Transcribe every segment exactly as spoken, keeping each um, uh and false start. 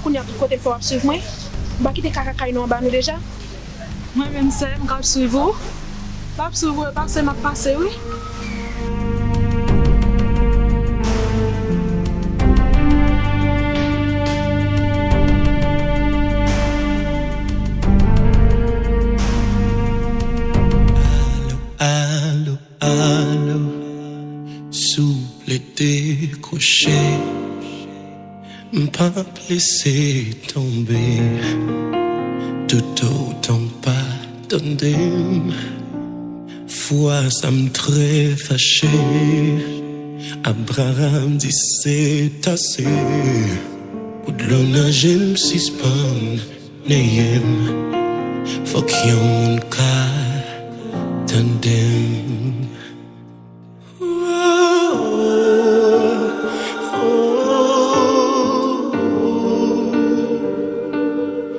Kounye a tout kote m fè w ap swiv mwen. Ou pa kite kaka kay nou anba nou deja? Mwen menm sè m k ap swiv ou. M ap swiv ou e pase m ap pase wi. Alo, alo, alo, souple dekwoche. M p ap lese tonbe, toutotan w pa tande m. Fwa sa m trè fache, Abraham di se ase. Pou dlo nan je m sispann neye m, fòk yon moun ka tande m.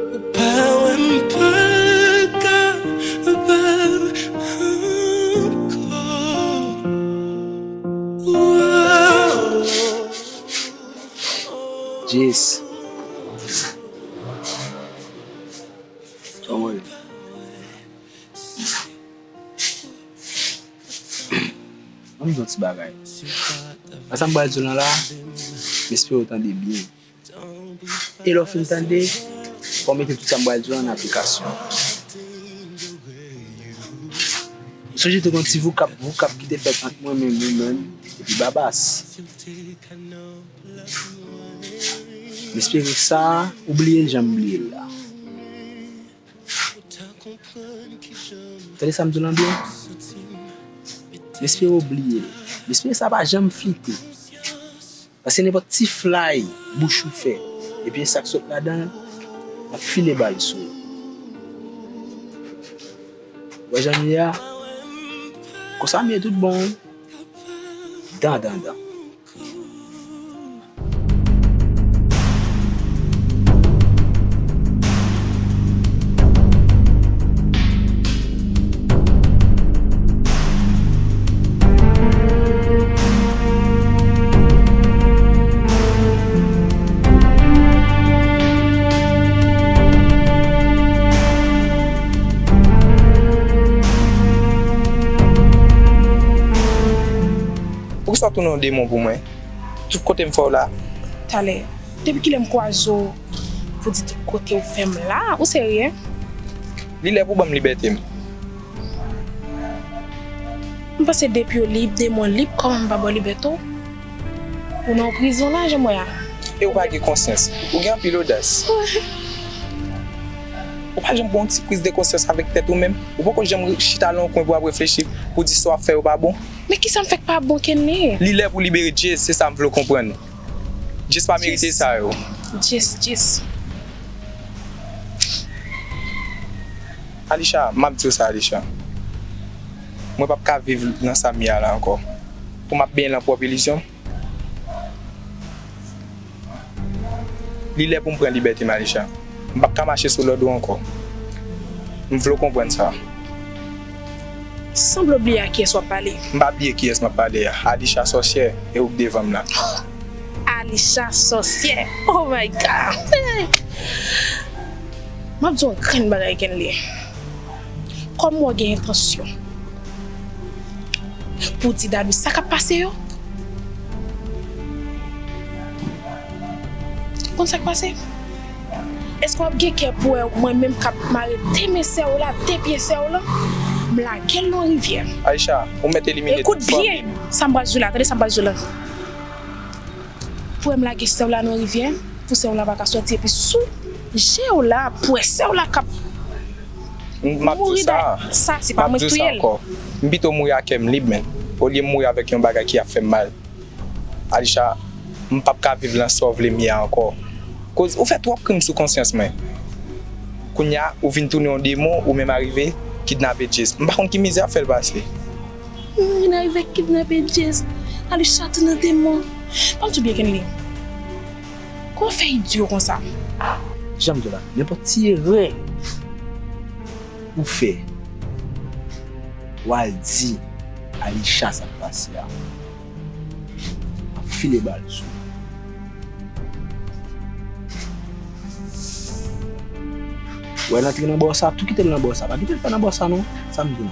Ou pa wè m pa kapab ankò. Jess. Anmwey. Ann di yon ti bagay. Sa m pral di w lan la, m espere w tande byen. E lè w fin tande, fò w mete tout sa m pral di w lan an aplikasyon. Sonje te gon ti voukap, voukap ki te fèt ant mwen menm, ou menm, epi Babas. M espere sa, ou bliye l jan m bliye l la. Tande sa m di w lan byen. M espere w bliye l. M espere sa pa janm flite. Paske nenpòt ti flay bouch ou fè, epi sa k sot ladan l, l ap file bal sou ou. Ou wè jan l ye a? Konsa m ye tout bon. Dan, dan, dan. Poukisa w tounen yon demon pou mwen? Tout kote m fè w la. Talè, depi kilè m kwaze w pou di tout kote w fè m la? Ou serye? Li lè pou w ban m libète m. M panse depi w lib, demon lib, kòman m pa ba w libète w? Ou nan yon prizon la, jan m wè a. E ou pa gen konsyans. Ou gen anpil odas. Ou pa janm gen yon ti priz de konsyans avèk tèt ou menm? Ou poko janm chita nan yon kwen pou w ap reflechi, pou w di sa w ap fè yo pa bon? Men kisa m fè k pa bon, Kenley? Li lè pou libere Jess, se sa m vle w konprann. Jess pa merite sa yo. Jess, Jess. Alisha, m ap di w sa, Alisha. Mwen p ap ka viv nan sa m ye a la ankò. Pou m ap benyen nan pwòp ilizyon m. Li lè pou m pran libète m, Alisha. M p ap ka mache sou lòd ou ankò. M vle w konprann sa. Sanble w bliye a kiyès w ap pale. M pa bliye kiyès m ap pale a. Alisha sòsyè, e ou k devan m la. Alisha sòsyè. Oh my God. M ap di w yon grenn bagay, Kenley. Kòm w gen entansyon pou w di Dadou sa k ap pase yo, ou konn sa k pase? Èske w ap gen kè pou wè mwen menm k ap mare de men sè w la, de pye sè w lan, m lage l nan rivyè? Aisha, ou mèt elimine tout fanmi m. Ekout byen sa m pral di w la, tande sa m pral di w la. Pou wè m lage sè w la nan rivyè, pou sè w la pa ka sòti, epi sou je w la, pou wè sè w la k ap mouri dèyè. M ap di w sa, m ap di w sa ankò. M pito mouri a kè m lib, men, olye m mouri avèk yon bagay ki ap fè m mal. Alisha, m p ap ka viv lan sa w vle m ye a ankò. Koz ou fè twòp krim sou konsyans mwen. Kounye a, ou vin tounen yon demon, ou menm arive kidnape Jess. M pa konn ki mizè w ap fè l pase. Mwen vin arive kidnape Jess. Alisha tounen demon. Ban m di w byen, Kenley. Kòman w fè idyo konsa? Jan m di w la, nenpòt ti erè ou fè, w al di Alisha sa k pase a. M ap file bal sou ou. Wè l antre nan bò sa, tou kite l nan bò sa. Pa kite l fè nan bò sa non, sa m di w.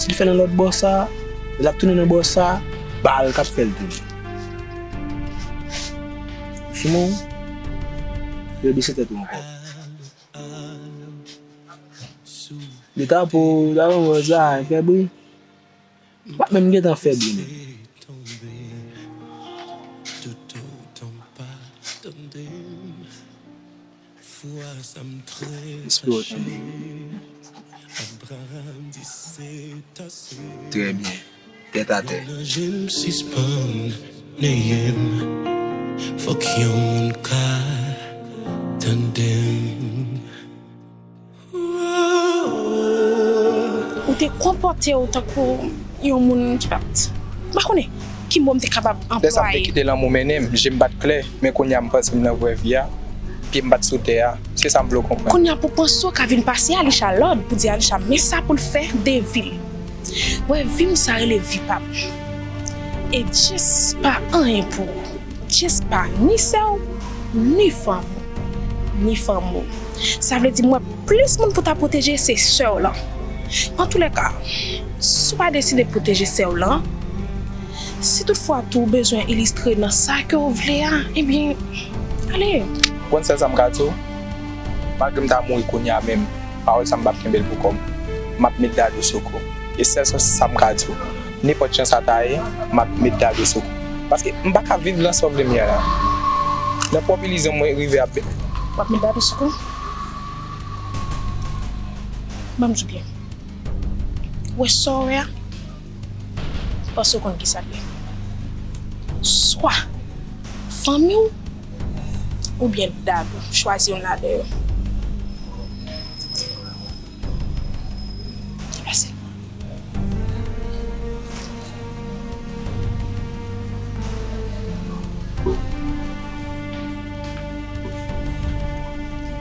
Si l fè nan lòt bò sa, lè l ap tounen nan bò sa, bal k ap fè l tounen. Sinon, yo bese tèt ou ankò. Li ta pou, ta pou wè sa, fè bri. M pa menm gentan fè bri menm. Espero tande. Trè byen. Tèt atè. Mennaj m sispann neye m. Fòk yon moun ka tande m. Ou te konpòte w tankou yon moun ki pa t, m pa konnen ki mo m te kapab anplwaye. Lè sa m te kite lanmou mennen m, je m pa t klè, men kounye a m panse m nan vrè vi a, pye m pa t sou tè a. Se sa m vle w konprann. Kounye a pou panse w ka vin pase Alisha lòd pou di Alisha men sa pou l fè de vi l. Wè, vi m sa rele vi pa m. E Jess pa anyen pou ou. Jess pa ni sè w, ni fanm ou, ni fanm ou. Sa vle di m wè plis moun pou ta pwoteje se sè w lan. Antoulèka, si w pa deside pwoteje sè w lan, si toutfwa tou w bezwen ilistre nan sa ke w vle a, ebyen, ale. Ou konn sèl sa m ka di w? Malgre m ta mouri kounye a menm, pawòl sa m p ap kenbe l pou kò m. M ap met Dadou sou kou. E sèl sa, sa m ka di w. Nenpòt jan sa ta ye, m ap met Dadou sou kou. Paske m pa ka viv nan sa w vle m ye a la. Nan pwòp ilizyon mwen rive ap. W ap met Dadou sou kou? Ban m di w byen. Ou wè sa w wè a? Panse w konn kisa l ye. Swa fanmi w oubyen Dadou, chwazi youn ladan yo. Pase.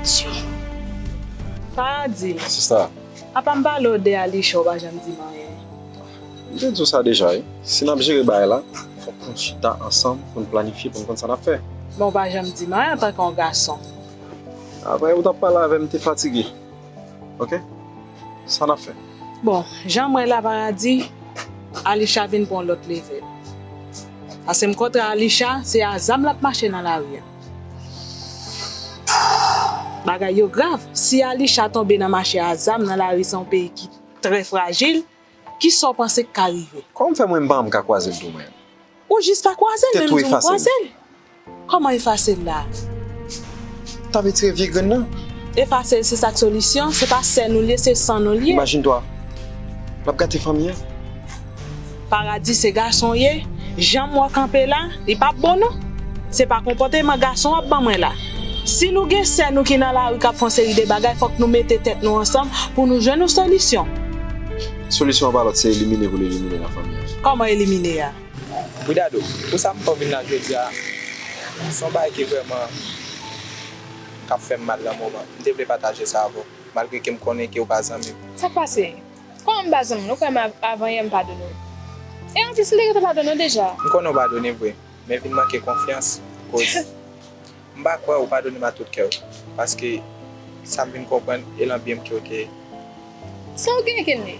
Tyo. Paradi. Sista. Apa m pale w de Alisha, ou pa janm di m anyen. M te di w sa deja, wi. Si n ap jere bagay la, fòk nou chita ansanm pou n planifye, pou n konn sa n ap fè. Men w pa janm di m anyen antanke yon gason. Apre, ou t ap pale avè m, m te fatige. Oke? Sa n ap fè? Bon, jan m wè l la, Paradi, Alisha vin pran yon lòt level. Paske m kontre Alisha, se a zam l ap mache nan lari a. Bagay yo grav. Si Alisha tonbe nan mache a zam nan lari, se yon peyi ki trè frajil, kisa w panse k ka rive? Kòman w fè mwen m pa janm ka kwaze l tou mwen? Ou jis pa kwaze l, men m di w m kwaze l. Kòman efase l la? T ap etire vye grenn nan. Efase l, se sa k solisyon? Se pa sè nou l ye, se san nou l ye. Imajine twa, l ap gate fanmi an. Paradi, se gason w ye, jan m wè w kanpe la, li p ap bon non. Se pa konpòteman gason w ap ban mwen la. Si nou gen sè nou ki nan lari k ap fè yon seri de bagay, fòk nou mete tèt nou ansanm pou nou jwenn yon solisyon. Solisyon an pa lòt, se elimine pou l elimine nan fanmi an. Kòman elimine a? Wi Dadou, pou sa m fè w vin la jodi a, se yon bagay ki vrèman k ap fè m mal nan moman. M te vle pataje sa avè w, malgre ke m konnen ke w pa zanmi m. Sa k pase? Kòman m pa zanmi w? Ou kwè m av-, avan yè m padone w? E anplis, m te gentan padone w deja. M konnen w padone vre, men vin manke konfyans, koz M pa kwè ou padone m a tout kè w, paske sa m vin konprann e lan byen m ke w te ye. Sa w genyen, Kenley?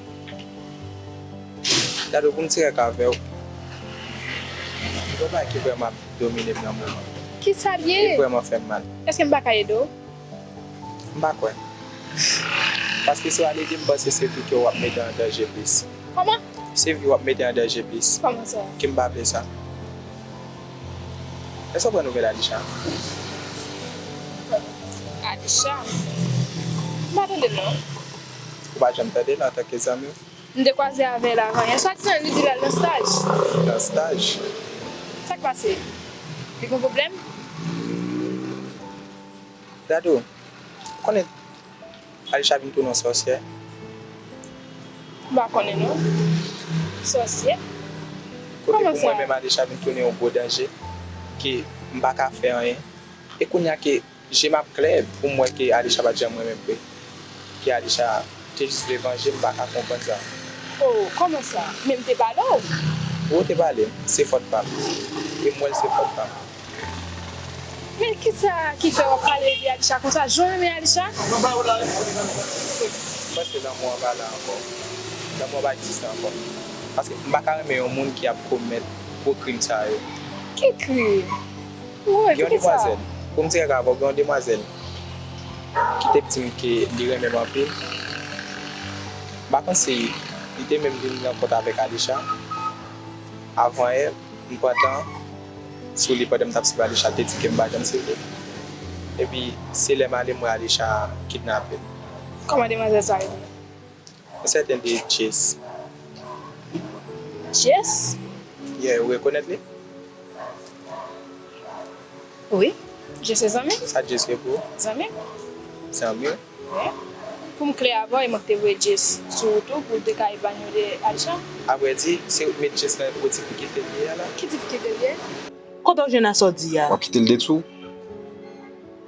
Dadou, pou m dirèk avè w, gen yon bagay ki vrèman ap domine m nan moman. Kisa l ye? Li vrèman fè m mal. Èske m pa ka ede w? M pa kwè. Paske si w al ede m, m panse se vi ke w ap mete an danje plis. Kòman? Se vi w ap mete an danje plis. Kòman sa? Ke m pa vle sa. Èske w pran nouvèl Alisha? Alisha? M pa tande l non. Ou pa janm tande l antanke zanmi w? M te kwaze avè l avan yè. Swadizan li di l al nan staj. Nan staj? Sa k pase? Li gen pwoblèm? Dadou, konnen Alisha vin tounen yon sòsyè? M pa konnen non. Sòsyè? Kote pou mwen menm Alisha vin tounen yon gwo danje, ke m pa ka fè anyen. E kounye a ke je m ap klè pou m wè ke Alisha pa t janm renmen m vre. Ke Alisha te jis vle vanje m, m pa ka konprann sa. Oh, kòman sa? Men m te pale w. Ou te pale m, se fòt pa m. E m wè l se fòt pa m. Men kisa ki fè w ap pale de Alisha konsa? Jan w renmen Alisha? M panse lanmou an pa la ankò. Lanmou an pa egziste ankò. Paske m pa ka renmen yon moun ki ap komèt gwo krim sa yo. Ki krim? Woy, gen yon demwazèl, pou m di kaka avè w, gen yon demwazèl ki te di m ke li renmen m anpil. M pa konn si li te menm vin rankont avèk Alisha. Avan yè, m pran tan sou li pandan m t ap swiv Alisha, te di ke m pa janm swiv li. Epi, se lè m ale, m wè Alisha kidnape. Kòman demwazèl sa rele? Yon sèten de Jess. Jess? Yeah, ou rekonèt li? Wi. Jess se zanmi m. Sa Jess ye pou ou? Zanmi m. Zanmi w? Wi. Pou m klè avè w, e mwen ki te voye Jess sou wout ou pou w te ka epanyen w de Alisha. Apre di, se ou ki met Jess nan gwo difikilte l ye a la. Ki difikilte l ye? Kote w jwenn a sa w di a? W ap kite l detwi w?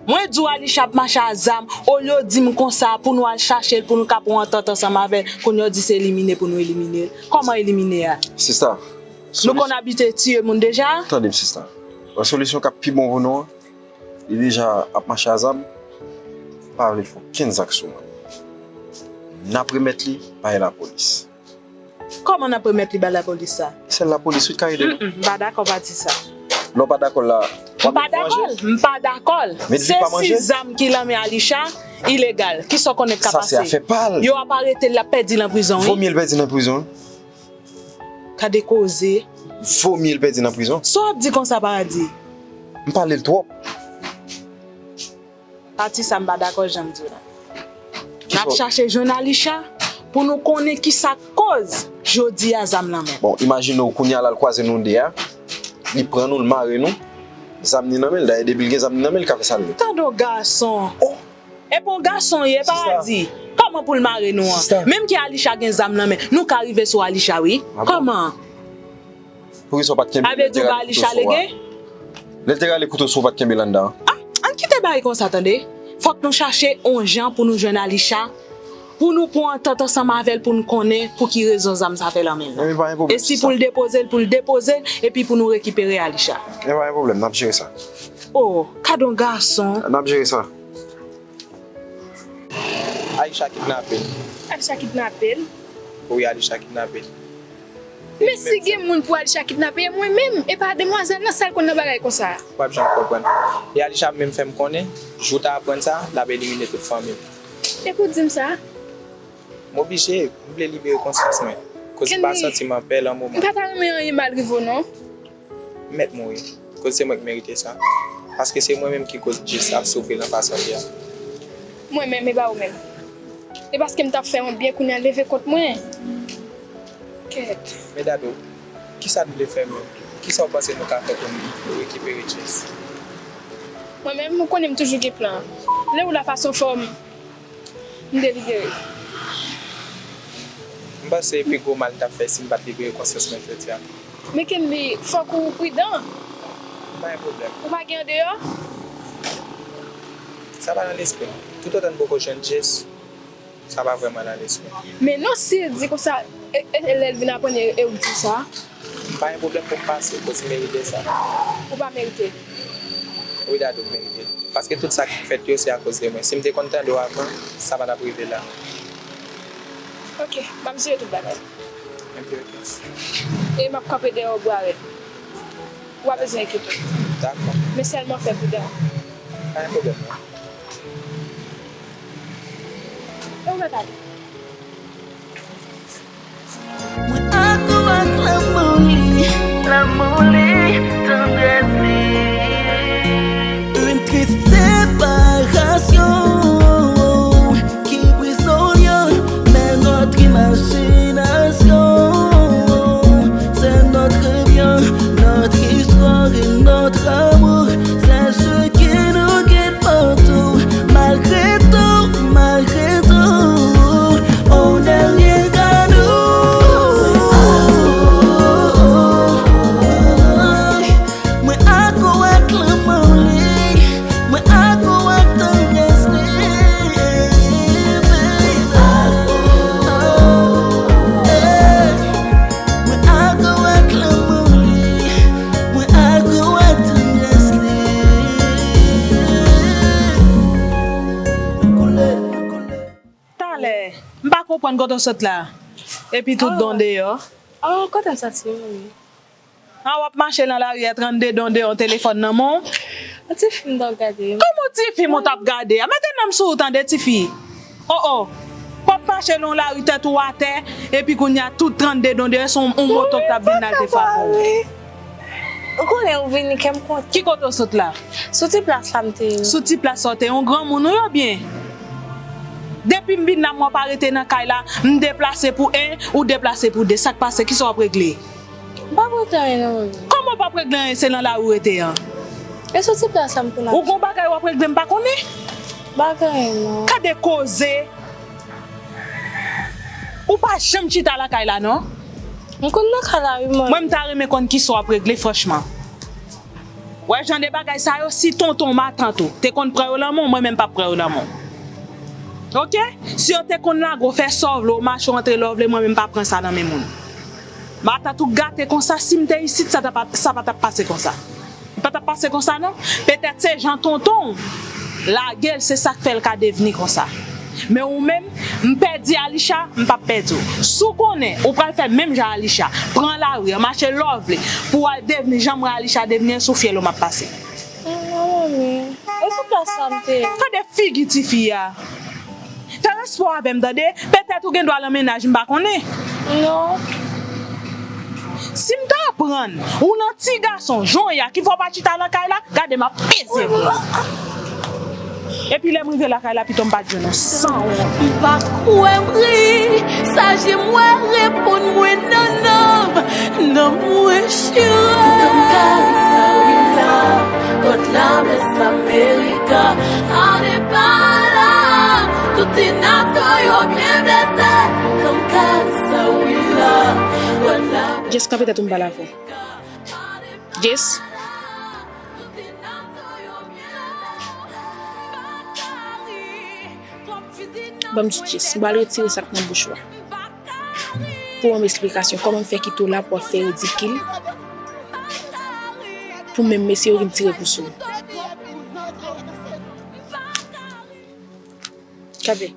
Mwen di w Alisha ap mache a zam, olye w di m konsa pou nou al chache l, pou nou ka pran antant ansanm avè l, kounye a w di se elimine pou nou elimine l. Kòman elimine a? Sista, nou konn abitye tiye moun deja? Tande m, sista. Yon solisyon k ap pi bon pou nou an, li deja ap mache a zam, m pa vle l fè okenn zak sou mwen. N ap remèt li bay lapolis. Kòman n ap remèt li bay lapolis sa? Sèl lapolis wi k ka ede nou. Mm, mm, m pa dakò pa di sa. Lè w pa dakò la, w ap manje? M pa dakò l, m pa dakò l. Men di pa manje. Se si zam ki nan men Alisha ilegal. Kisa w konnen k ka pase? Sa se afè pa l. Yo ap arete l, l ap pèdi nan prizon wi. Vomye l pèdi nan prizon. Gade koze. Vomye l pèdi nan prizon. Sa w ap di konsa, Paradi? M pale l twòp. Pati sa m pa dakò jan m di w la. N ap chache jwenn Alisha pou nou konnen kisa k koz jodi a zam nan men l. Bon, imajine w kounye a la l kwaze nou de a, li pran nou, l mare nou, zam ni nan men l. Dayè depi l gen zam ni nan men l, li ka fè sa l vle. Tande w gason. Oh! Epi w gason w ye, Paradi. Kòman pou l mare nou an? Menm ke Alisha gen zam nan men, nou ka rive sou Alisha wi. Kòman? Poukisa w pa t kenbe l lè l te rale kouto sou ou a? Lè l te rale kouto sou ou, w pa t kenbe l anndan an? Ah, ann kite bagay konsa tande. Fòk nou chache yon jan pou nou jwenn Alisha, pou nou pran antant ansanm avè l, pou n konnen pou ki rezon zam sa fè nan men l. E si pou l depoze l, pou l depoze l, epi pou nou rekipere Alisha. E pa gen pwoblèm, n ap jere sa. Oh, gade yon gason. N ap jere sa. Alisha kidnape l. Alisha kidnape l? Wi, Alisha kidnape l. Men si gen moun pou Alisha kidnape, e mwen menm, e pa demwazèl nan sèl konn nan bagay konsa. W ap janm konprann. E Alisha menm fè m konnen, jou w ta aprann sa, l ap elimine tout fanmi w. Epi w di m sa? M oblije, m vle libere konsyans mwen. Koz m pa santi m anpè nan moman. M pa ta renmen anyen mal rive w non. M mèt mouri, koz se mwen k merite sa. Paske se mwen menm ki koz Jess ap soufri nan fason li a. Mwen menm, e pa ou menm. E paske m t ap fè yon byen, kounye a leve kont mwen. Kèt. Men Dadou, kisa n vle fè menm? Kisa w panse nou ka fè pou n rekipere Jess? Mwen menm, ou konnen m toujou gen plan. Lè ou la fason fò m, m delibere. M panse pi gwo mal n t ap fè si n pa t libere konsyans mwen jodi a. Men Kenly, fòk ou pridan. Pa gen pwoblèm. Ou pa gen andeyò? Sa pa nan lespri m. Toutotan n poko jwenn Jess, sa pa vrèman nan lespri m. Men non, si l di konsa, e, e, e lè l vin aprann e, e ou k di sa? Pa gen pwoblèm pou m pase, koz m merite sa. Ou pa merite? Wi, Dadou, m merite. Paske tout sa k fèt yo, se akoz de mwen. Si m te konn tande w avan, sa pa t ap rive la. Ok, m ap jere tout bagay. Ok, ok. E m ap kanpe dèyè w bwa rèd. Ou pa bezwen enkyete w. Dakò. Men sèlman fè pridan. Pa gen pwoblèm non. E ou mèt ale. Mwen akò ak lanmou li, lanmou li, tandrès li. Une triste séparation qui brise nos liens, mais notre imagination, c'est notre bien, notre histoire et notre amour, c'est ce qui nous guide partout, malgré tout, malgré tout, on n'est rien qu'à nous. Mwen akò ak lanmou li, mwen akò ak tandrès li, baby. Mwen akò ak lanmou li, mwen akò ak tandrès Konn kote w sot la? Epi tout don deyò. Oh, kote m soti, wi. A, w ap mache nan lari a, trannde don deyò, yon telefòn nan men w. Yon ti fi m t ap gade. Kòman ti fi m ou t ap gade a? Mete nanm sou ou tande, ti fi. Oh, oh. W ap mache nan lari tèt ou atè, epi kounye a tout trannde don deyò, se yon, yon moto k t ap vin nan l te frape w. Ou konnen ou vini kè m kontan. Ki kote w sot la? Sou ti plas la m te ye. Sou ti plas la w te ye, yon granmoun ou ye oubyen? Depi m vin la, m wè w pa rete nan kay la, m deplase pou en, ou deplase pou de. Sa k pase? Kisa w ap regle? M p ap regle anyen non, manmi. Kòman w p ap regle anyen, se nan lari w rete an? E sou ti plas la m konn ap. Ou gon bagay w ap regle m pa konnen? Bagay non. Gade koze. Ou pa janm chita lakay la non. M konn nan kay la wi, manmi. Mwen m ta renmen konn kisa w ap regle franchman. Wè jan de bagay sa yo, si tonton matant ou te konn pran yo nan men w, mwen menm m p ap pran yo nan men w. Oke? Si yo te konn lage w fè sa w vle, w mache w antre lè w vle, mwen menm m p ap pran sa nan men moun. Matant ou gate konsa, si m te isit, sa ta pa, sa pa t ap pase konsa. Li pa t ap pase konsa non. Petèt se jan tonton w lage l, se sa k fè l ka devni konsa. Men ou menm, m pèdi Alisha, m p ap pèdi w. Si w konnen ou pral fè menm jan Alisha, pran lari an, mache lè w vle, pou w al devni jan m wè Alisha devni an, sou fyèl ou m ap pase. Non, manmi. E sou plas la m te ye. Gade figi tifi a. Fè respè w avè m, tande? Petèt ou gen dwa nan mennaj, m pa konnen. Non. Si m ta aprann ou nan ti gason jan w ye a ki fè w pa chita nan kay la, gade m ap peze pou ou. Epi lè m rive lakay la, pito m pa t jwenn ou san wont. M pa kwè m ri, sa je m wè reponn mwen nan nanm, nan mwen chira. Nan kay sa wi la, kot la blès Amerika, ale pa la, tout ti nasyon yo byen blese, nan kay sa wi la, kot la. Jess, kanpe tèt ou m pale avè w. Jess. Ban m di Jess, m pral retire sa k nan bouch ou a. Pou w ban m esplikasyon, kòman m fè kite w la pou w ap fè ridikil? Pou menm mesye yo vin tire kou sou ou. Kanpe.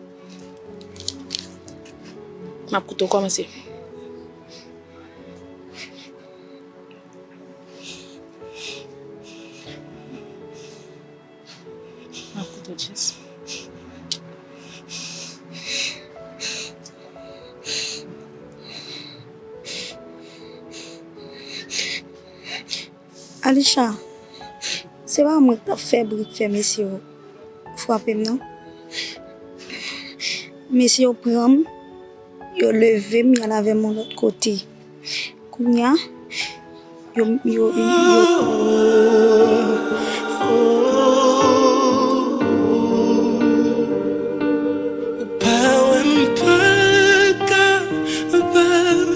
M ap koute w kòmanse. M ap koute w, Jess. Alisha, se pa mwen k t ap fè bri k fè mesye yo frape m non. Mesye yo pran m, yo leve m, y al avè m yon lòt kote. Kounye a, yo, yo, yo. Ou pa wè m pa ka, pa ankò.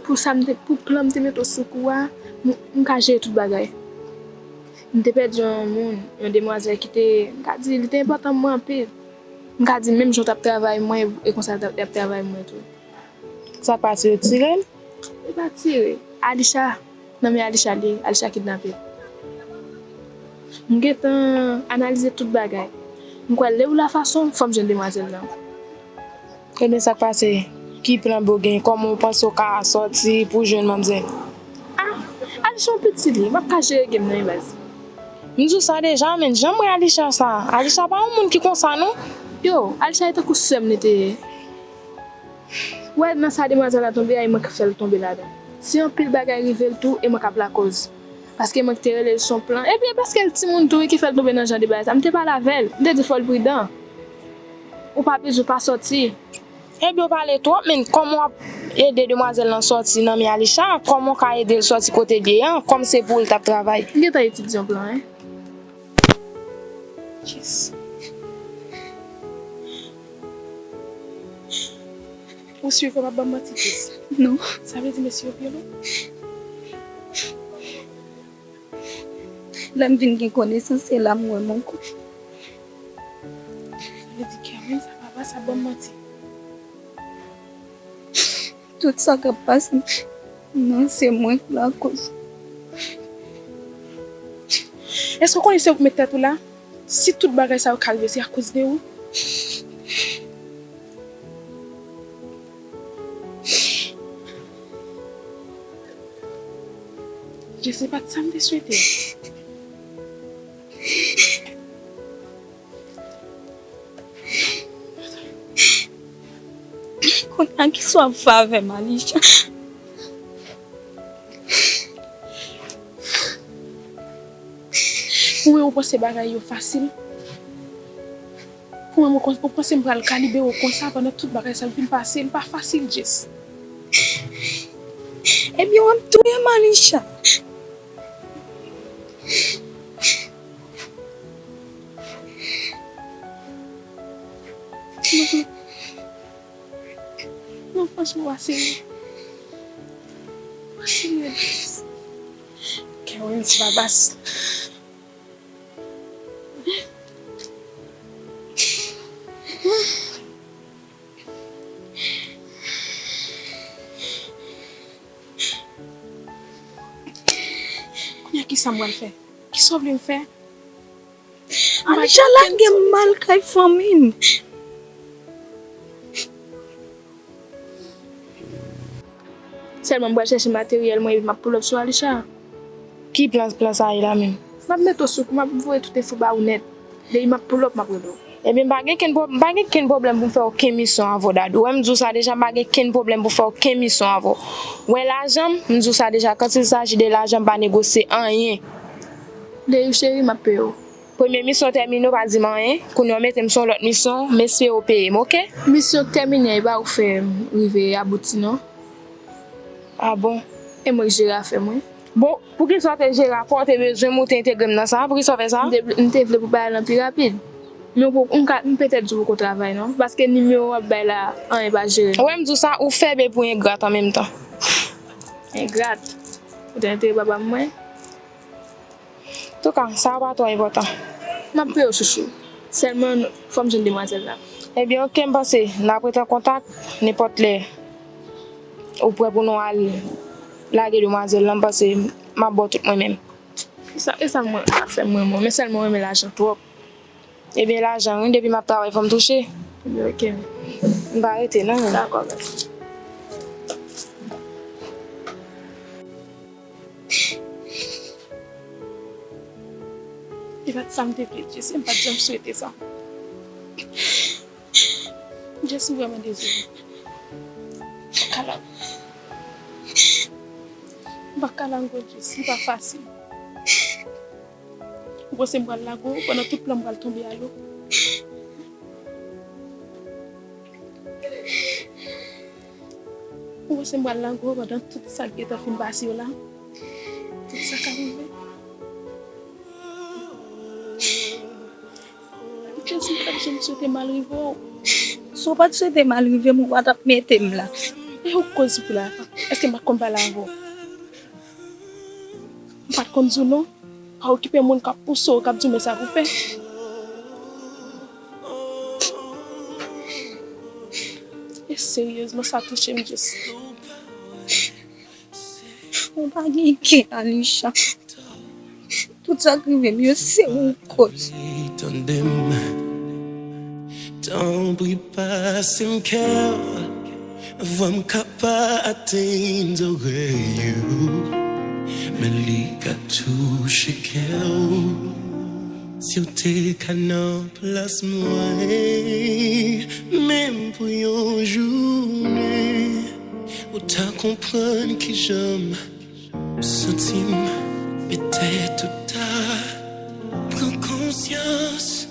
Pou sa m te, pou plan m te mete w sou kou a, m, m ka jere tout bagay. M te pèdi yon moun, yon demwazèl ki te, m ka di, li te enpòtan pou mwen anpil. M ka di, menm jan w t ap travay mwen, e konsa l t ap, li ap travay mwen tou. Sa k pase, yo tire l? Yo pa tire. Alisha, nan men Alisha li ye, Alisha kidnape l. M gentan analize tout bagay. M kwè lè ou la fason, fò m jwenn demwazèl lan. Ebyen, sa k pase? Ki plan B ou gen? Kòman w panse w ka sòti pou w jwenn manmzèl? Ah, Alisha yon pitit li, m ap ka jere game nan wi baz. M di w sa deja, men jan m wè Alisha sa, Alisha pa yon moun ki konsa non. Yo, Alisha e tankou sè m li te ye. Ou wè nan sa demwazèl la tonbe a, e mwen k fè l tonbe ladan. Si anpil bagay rive l tou, e mwen k ap lakòz. Paske mwen ki te rele l se yon plan. Epi e paske l timoun tou wi ki fè l tonbe nan jan de bagay sa. M te pale avè l, m te di fò l pridan. Ou pa bezwen pa sòti. Ebyen w pale twòp, men kòman w ap ede demwazèl lan sòti nan men Alisha? Kòman w ka ede l sòti kote l ye an? Kòm se pou l t ap travay. M gentan etidye yon plan wi. Jess. Ou si w p ap ban m manti, Jess? Non. Sa vle di mesye yo vyole w? Lè m vin gen konesans, se la m wè m ankò. Sa vle di Kerwin, sa papa sa ban m manti. Tout sa k ap pase, non, se mwen k lakòz. Èske w konnen se ou k met tèt ou la? Si tout bagay sa yo ka rive, se akoz de ou. Jess, se pa t sa m te swete. Kounye a, kisa w ap fè avè m, Alisha? Ou menm ou panse bagay yo fasil? Ou menm ou kon- ou panse m pral ka libere w konsa pandan tout bagay sa yo vin pase? Li pa fasil, Jess. Ebyen, w ap touye m, Alisha. Non, non. Non, franchman, pa serye. Pa serye. Kerwin, se pa bas. Kounye a, kisa m pral fè? Kisa w vle m fè? Alisha lage m m al kay fanmi m. Sèlman m pral chèche materyèl mwen epi m ap pull up sou Alisha. Ki plan, plan sa ye la menm? M ap mete w sou kou, m ap voye tout enfo ba ou nèt. Depi m ap pull up, m ap rele w. Ebyen, m pa gen kenn pwob-, m pa gen kenn pwoblèm pou m fè okenn misyon avè w, Dadou. Ou wè m di w sa deja, m pa gen kenn pwoblèm pou fè okenn misyon avè w. Ou wè lajan m, m di w sa deja, quand il s'agit de lajan, m pa negosye anyen. Deyou cheri, m ap peye w. Premye misyon tèmine, w pa di m anyen. Kounye a w mete m sou yon lòt misyon, m espere w peye m, oke? Misyon tèmine a, e pa ou k fè m rive abouti, non. A bon? E mwen k jere afè mwen. Bon, poukisa w te jere afè w, w te bezwen m, ou te entegre m nan sa? Poukisa w fè sa? M te vle, m te vle pou bagay lan pi rapid. Men ou poko, m ka, m petèt di w poko travay non, paske nimewo w ap bay la, anyen pa jere. Ou wè m di w sa, ou fèb epi w engrat an menm tan. Engrat? Ou te antere papa m mwen? Antouka, sa a pa twò enpòtan. M ap peye w, chouchou. Sèlman, fò m jwenn demwazèl la. Ebyen, oke, m panse n ap ret an kontak nenpòt lè ou prè pou nou al lage demwazèl lan, m panse m ap ba w tout mwen menm. E sa, e sa mwen ap fè mwen, mwen, men sèlman mwen renmen lajan twòp. Ebyen, lajan, wi, depi m ap travay, fò m touche. Ebyen, oke. M pa rete, non. Dakò, mèsi. E pa t sa m te vle, Jess, e m pa t janm swete sa. Jess, m vrèman dezole. M pa ka lage w. M pa ka lage w, Jess, li pa fasil. Ou panse m pral lage w pandan tout plan m pral tonbe a lo? Ou panse m pral lage w pandan tout sa k gentan fin pase yo la? Tout sa ka rive. Jezi, m pa t janm swete mal rive w. Si w pa t swete mal rive m, ou pa t ap mete m la. E ou k koz pou la. Èske m pa t konn pale avè w? M pa t konn di w non? Pa okipe moun k ap pouse w, k ap di w men sa pou fè. E seryezman, sa touche m, Jezi. Ou pa gen kè, Alisha. Tout sa k rive m yo, se ou koz. Tande m, tanpri pase m kè w. Vwa m ka pa atenn zòrèy ou, men li ka touche kè w. Si w te ka nan plas mwen, menm pou yon jounen, ou ta konprann kijan m santi m. Petèt ou ta pran konsyans.